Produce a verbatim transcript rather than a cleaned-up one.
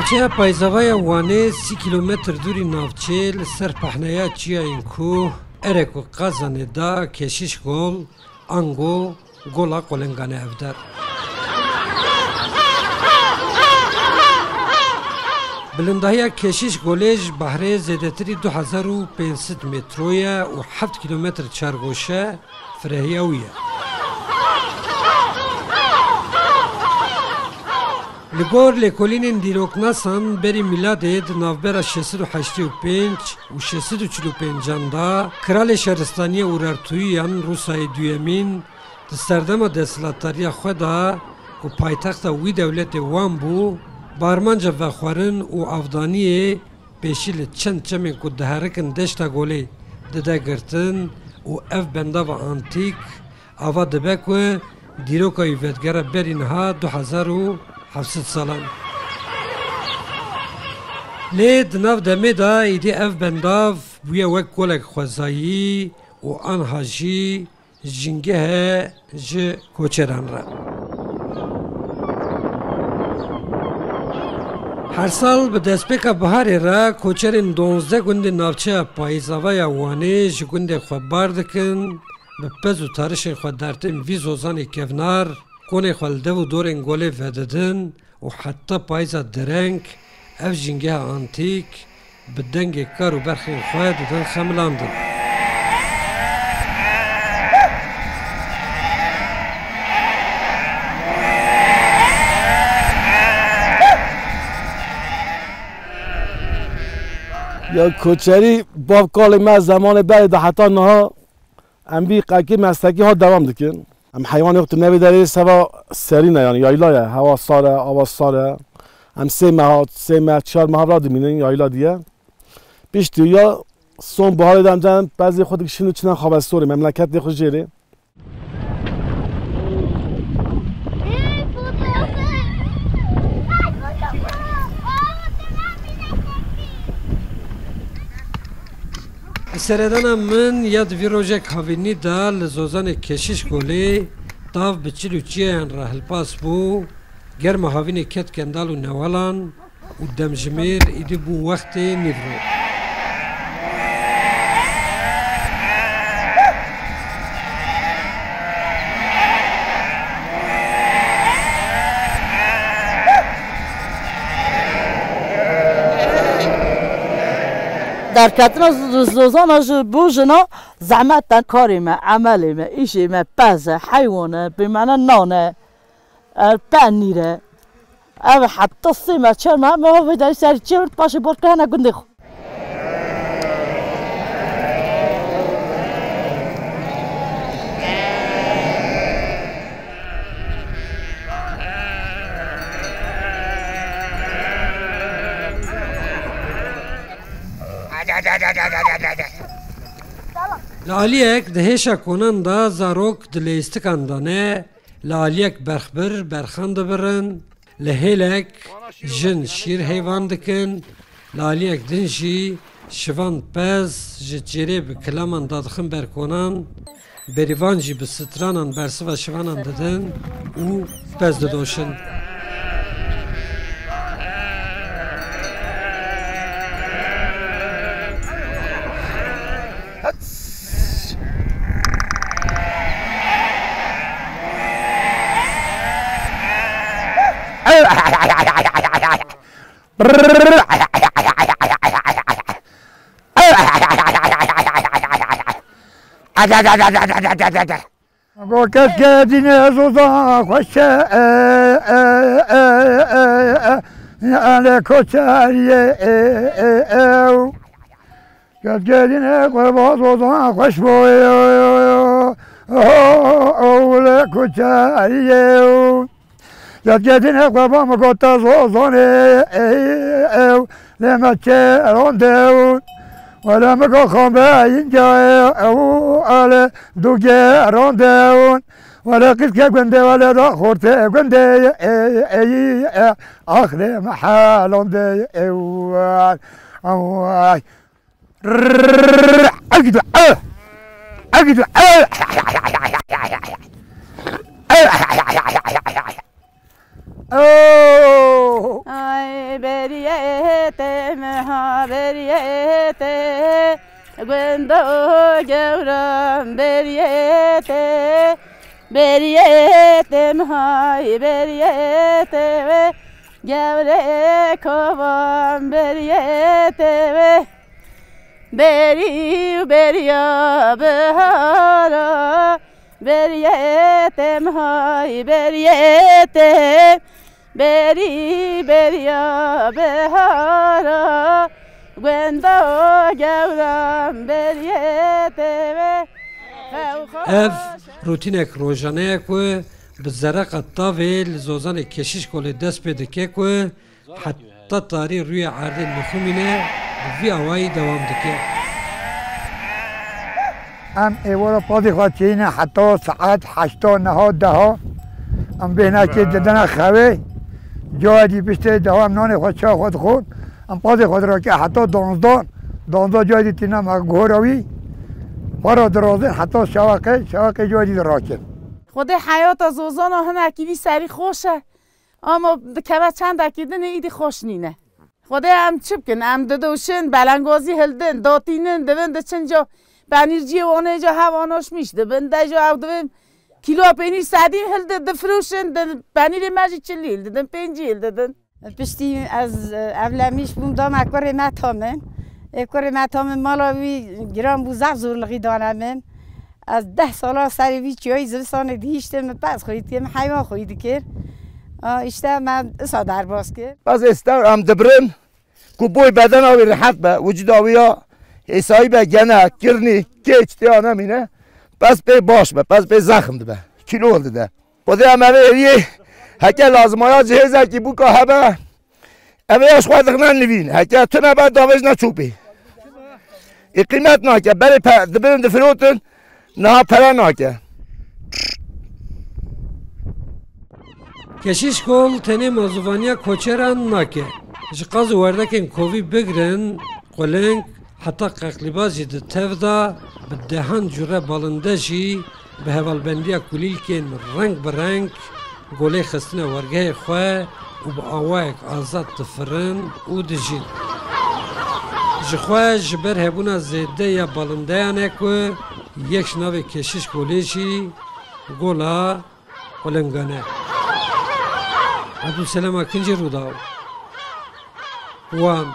Çiya Payzava ya Wanê sî kîlometr dûrî navçê li ser pehneya çiyayên ku erek û qazanê da Keşîş Gol, ango Gola Qolengane ev der. Bilindahiya Keşîş Golê ji behrê zêdetirî du hezar û pênc sed metro ye û heft kîlometr çargoşe firehiya wî ye. Li gor lêkolînên dîroknasan berî mîladê di navbera şeş sed û heştê û pênc û şeş sed û çil û pêncan de, Kralê Şaristaniya Urartuyiyan Rûsayê Duyemîn di serdema desthilatdariya xwe de ku paytexta wî dewletê Wan bû, bi armanca vexwarin û avdaniyê pêşî li çend çemên ku diherikin Deşta Golê dide girtin û ev bendava antîk ava dibe ku dîroka wî vedigere berî niha du hezar û heft sed salan. Lê di nav demê de îdî ev bendav bûye wek golek xwezayî û anha jî jîngeh e ji koçeran re. Her sal bi destpêka biharê re koçerên duwazdeh gundên navçeya Payzava ya Wanê ji gundê xwe bar dikin, bi pez û tarişên xwe dertên vî zozanê kevnar, konê xwe li dev û dorên golê vedidin û heta payîza dereng ev jîngeha antîk bi dengê kar û berxên xwe didin xemilandin. Ya koçerî, bav kalê me zemanê berê de heta niha em vî qekî meslekî ha dewam dikin. Em heywanê wextî nevê derê seva serî ne, yanî yayla ye, hewa sar e, ava sar e. Em sê meha, sê meh, çar meha vira dimînin yayla diye. Piştî ya son biharê de em den pezê xwe dikişin û çinan xavestorê, memleketê xwe jêrê. Li seredana min ya di vî rojek havînî de li zozanê Keşîş Golê tav bi çil û çiyayan re hilpas bû, germa havînê ket kendal û newelan û demjimêr îdî bû wextê nîvro. Derketina z-, zozana ji bo jina zehmet e. Karê me, emelê me, îşê me pez e, heywan e, bêmane nan e, e, penîr e. Ev heta sê meh, çar meh, me vê derî serî çêbir, paşê bor kirine gundê xwe. Li aliyek di hêşa konan de zarok di lêstikan de ne, li aliyek berxbir berxan dibirin, li hêlek jin şîr heyvan dikin, li aliyek din jî şivan pez ji çêrê bi kilaman dadixin ber konan, berîvan jî bi stranan bersiva şivanan didin û pez didoşin. Go kes kedîne zoza xweş e, e, e, e, e, e, ele koçeriyê, e, e, e, ew. Kes kedîne xwe ba zoza xweş bo, e, e, e, e, e, ele koçeriyê. Yadgedîne xwe ba min gote zozanê, ey, ew, lê me çê ronde û wele min go xambe yinca ew, ale du ge ronde û wele qîzke gundê wele da xorte gundê, ey, ey, e, ax lê me helonde ew, ay. Oh! Ay beriyê tê meha beriyê tê, gundo gewran beriyê tê, beriyê tê meha beriyê tê ve, gewrê kovan beriyê tê ve. Berî û beriya bihara, beriyê tê meha beriyê tê, berî beriya bihara, gundo gewran beriyê tê ve. Ev rutînek rojane ye ku bi zereqa tavê li Zozanê Keşîşkolê dest pê dike ku heta tarî rûyê erdê nixumîne, bi vî awayî dewam dike. Em êvara pazê xwe çêyîne heta saet heşta, neha, deha. Em bêhnekê didine xewê. Cayê dî piştê deha em nanê xwe, çaya xwe dixwin. Em pazê xwe dirake heta danzdan. Danzda cayê dî tîne me gora wî. Xwe re dirazin heta şeveqê, şeveqê cayê dî dirakin. Xwedê heyata Zozana hinekî vî serî xweş e. Ama dikeve çendekî din ê îdî xweş nîne. Xwedê em çi bikin? Em didoşin, belengazî hildin, datînin, divin diçin ca penîrciyê wan ê ca hev anaşmîş dibin. De ca ew divin kîloya penîr sedî hildi, difroşin, di penîrê me jî çilî hildidin, pêncî hildidin. Piştî ez, e, evlenmiş bûm, da me kurê me ta min. Ê, kurê me ta min, mala wî giran bû, zaf zorlixî dane min. Ez deh sala serê vî çiyayî zivistanê dihiştim, min pez xwî dikir, min heywan xwî dikir. A, îşte me isa derbas kir. Pez êster em dibirin, ku boy bedena wî rehet be, wicida wî ya hêsayî be, gene kirnî, kêç têya nemîne. Pez pê baş be, pez pê zexm dibe, kîlo dide. Xwedê em eve êriyê heke lazimaya cihêzekî bûka hebe, eve ya ji xwe dixine nivîn. Heke tune be davêjne çopê. Ê qîmet nake, berê pe-, dibirin difirotin, niha pere nake. Keşîşkol tenê mazûvaniya koçeran nake. Ji qaz û werdekên kovî bigirin, quling, heta qeqlîbaz jî di tev de bi dehan cure balinde jî bi hevalbendiya kulîlkên reng bi reng golê xistine wergehê xwe û bi awayek azad difirin û dijîn. Jixwe ji ber hebûna zêde ya balindeyan e ku yek ji navê Keşîşkolê jî gola qulingan e. Ebdulselam Akincî, Rûdaw, Wan.